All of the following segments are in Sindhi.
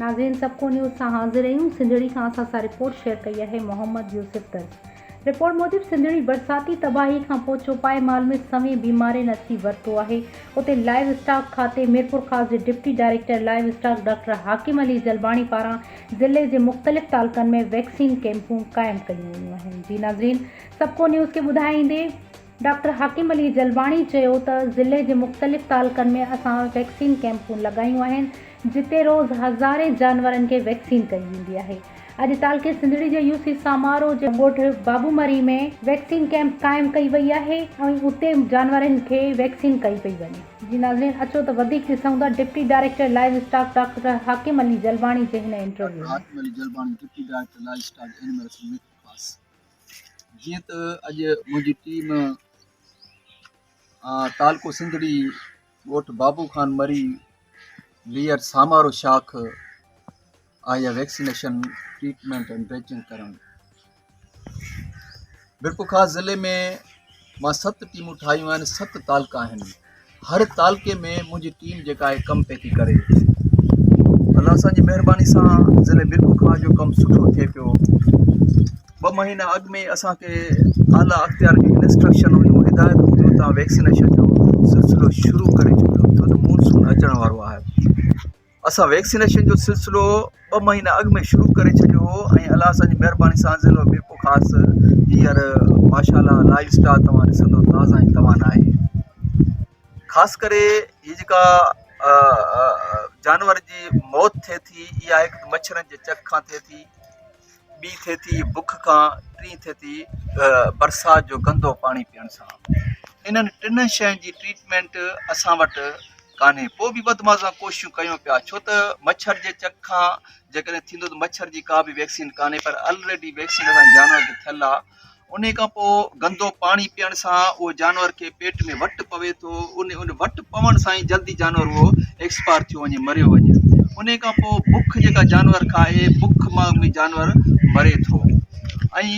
ناظرين سڀ ڪو نيوز سان حاضر آهيون سنڌڙي کان اسان سان رپورٽ شيئر ڪئي آهي محمد يوسف درس رپورٽ موجب سنڌڙي برساتي تباهي کان پوء چوپائي مال ۾ سوين بيمارين اچي ورتو آهي اتي لائيو اسٽاڪ کاتي ميرپورخاص جي deputy director livestock doctor Hakim Ali Jalbani پاران ضلعي جي مختلف تعلقن ۾ ويڪسين ڪيمپون قائم ڪيون ويون آهن جي ناظرين سڀڪو نيوز کي ٻڌائيندي ڊاڪٽر حاڪم علي جلباڻي چيو ته ضلعي جي مختلف تعلقن ۾ اسان ويڪسين ڪيمپون لڳايون آهن جتي روز هزارين جانورن کي ويڪسين ڪئي ويندي آهي اڄ تعلقي سنڌڙي جي يو سي سامارو جي ڳوٺ بابو مري ۾ ويڪسين ڪيمپ قائم ڪئي وئي آهي ۽ اتي جانورن کي ويڪسين ڪئي پئي وڃي. جي ناظرين اچو ته وڌيڪ ڏسون ٿا deputy director livestock doctor Hakim Ali Jalbani جي هن interview doctor ۾. Hakim Ali Jalbani deputy director livestock animals Mirpurkhas جيئن ته اڄ منهنجي ٽيم تعلقو سنڌڙي ڳوٺ بابو خان مري ليئر سامارو شاخ آئي آهي ويڪسينيشن ٽريٽمينٽ ۽ ڊريچنگ ڪرڻ ميرپورخاص ضلعي ۾ مان ست ٽيمون ٺاهيون آهن ست تعلقا آهن هر تعلقي ۾ منهنجي ٽيم جيڪا آهي ڪم پئي ٿي ڪري الله سائين جي مهرباني سان ضلعي ميرپورخاص جو ڪم سٺو ٿئي پيو ٻه مهينا اڳ ۾ اسانکي اعليٰ اختيار جون انسٽرڪشن هيون هدايتون هيون تان ويڪسينيشن جو سلسلو شروع ڪري ڇڏيو ڇو ته مونسون اچڻ وارو آهي اسان ويڪسينيشن جو سلسلو ٻه مهينا اڳ ۾ شروع ڪري ڇڏيو هو ۽ الله سائين جي مهرباني سان ضلعو ميرپورخاص هينئر ماشاء الله لائيو اسٽار توهان ڏسندو تازا ۽ توانا آهي خاص ڪري هي جيڪا جانور جي موت ٿئي ٿي اها هڪ ته مڇرن جي چڪ کان ٿئي ٿي ٻي ٿئي ٿي بک کان، ٽين ٿئي ٿي برسات جو گندو پاڻي پيئڻ سان. انهن ٽنهن شين جي ٽريٽمينٽ اسان وٽ ڪانهي. پوء به وڌ مان وڌ ڪوششون ڪيون پيا ڇو ته مڇر جي چڪ کان جيڪڏهن ٿيندو ته مڇر جي ڪا به ويڪسين ڪانهي پر الريڊي ويڪسين اسان جي جانور کي ٿيل آهي. انهي کان پوء گندو پاڻي پيئڻ سان اهو جانور کي پيٽ ۾ وٽ پوي ٿو ان ان وٽ پوڻ سان ئي جلدي جانور اهو ايڪسپائر ٿيو وڃي مريو وڃي انهي کان پوء بک جيڪا جانور کائي بک مان به جانور مري ٿو ۽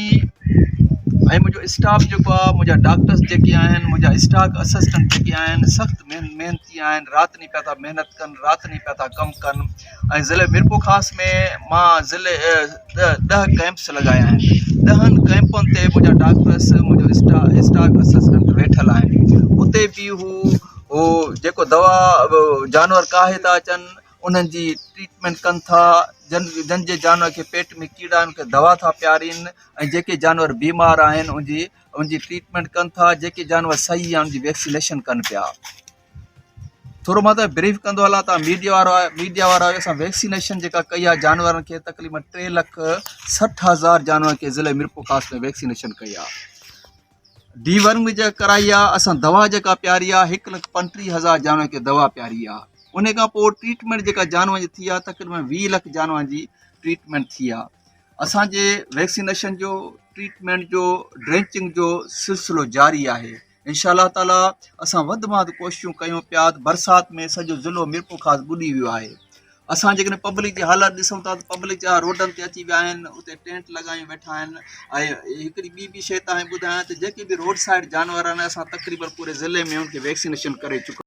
۽ منهنجو اسٽاف جيڪو آهي منهنجا ڊاڪٽرس جيڪي آهن منهنجا اسٽاف اسسٽنٽ جيڪي آهن سخت محنتي آهن رات ڏينهن پيا ٿا محنت ڪن رات ڏينهن پيا ٿا ڪم ڪن ۽ ضلعي ميرپورخاص ۾ مان ضلعي ڏهه ڪئمپس لڳايا آهن ڏهن ڪئمپن تي منهنجا ڊاڪٽرس منهنجو اسٽاف اسسٽنٽ ويٺل آهن اتي به هو هو جيڪو دوا جانور ڪاهي ٿا اچن انهن جي ٽريٽمينٽ ڪن ٿا جن جن جي جانور کي پيٽ ۾ ڪيڙا آهن ان کي دوا ٿا پيارين ۽ جيڪي جانور بيمار آهن ان جي ان جي ٽريٽمينٽ ڪن ٿا جيڪي جانور صحيح آهن ان جي ويڪسينيشن ڪن پيا ٿورو مان ته بريف ڪندو هلان تان ميڊيا وارو آهي ميڊيا وارا آهيو اسان ويڪسينيشن جيڪا ڪئي آهي جانورن کي تقريبن ٽي لک 60 هزار جانورن کي ضلعي ميرپورخاص ۾ ويڪسينيشن ڪئي آهي ڊي ورم جيڪا ڪرائي آهي اسان دوا جيڪا پياري آهي هڪ لک 35 هزار جانورن کي دوا پياري آهي ان کان پوء ٽريٽمينٽ جيڪا جانورن جي ٿي آهي تقريبن 20 لک جانورن جي ٽريٽمينٽ ٿي آهي اسان جي ويڪسينيشن جو ٽريٽمينٽ جو ڊرينچنگ جو سلسلو جاري آهي انشاء الله تعالي اسان وڌ مان وڌ ڪوششون ڪيون پيا ته برسات ۾ سڄو ضلعو ميرپورخاص ٻڏي ويو آهي اسان جيڪڏهن پبلڪ جي حالت ڏسون ٿا ته پبلڪ جا روڊن تي اچي ويا آهن اتي ٽينٽ لڳايون ويٺا آهن ۽ هڪڙي ٻي به شيء تان ٻڌايان ته جيڪي به روڊ سائيڊ جانور آهن اسان تقريبن پوري ضلعي ۾ ان کي ويڪسينيشن ڪري چڪا.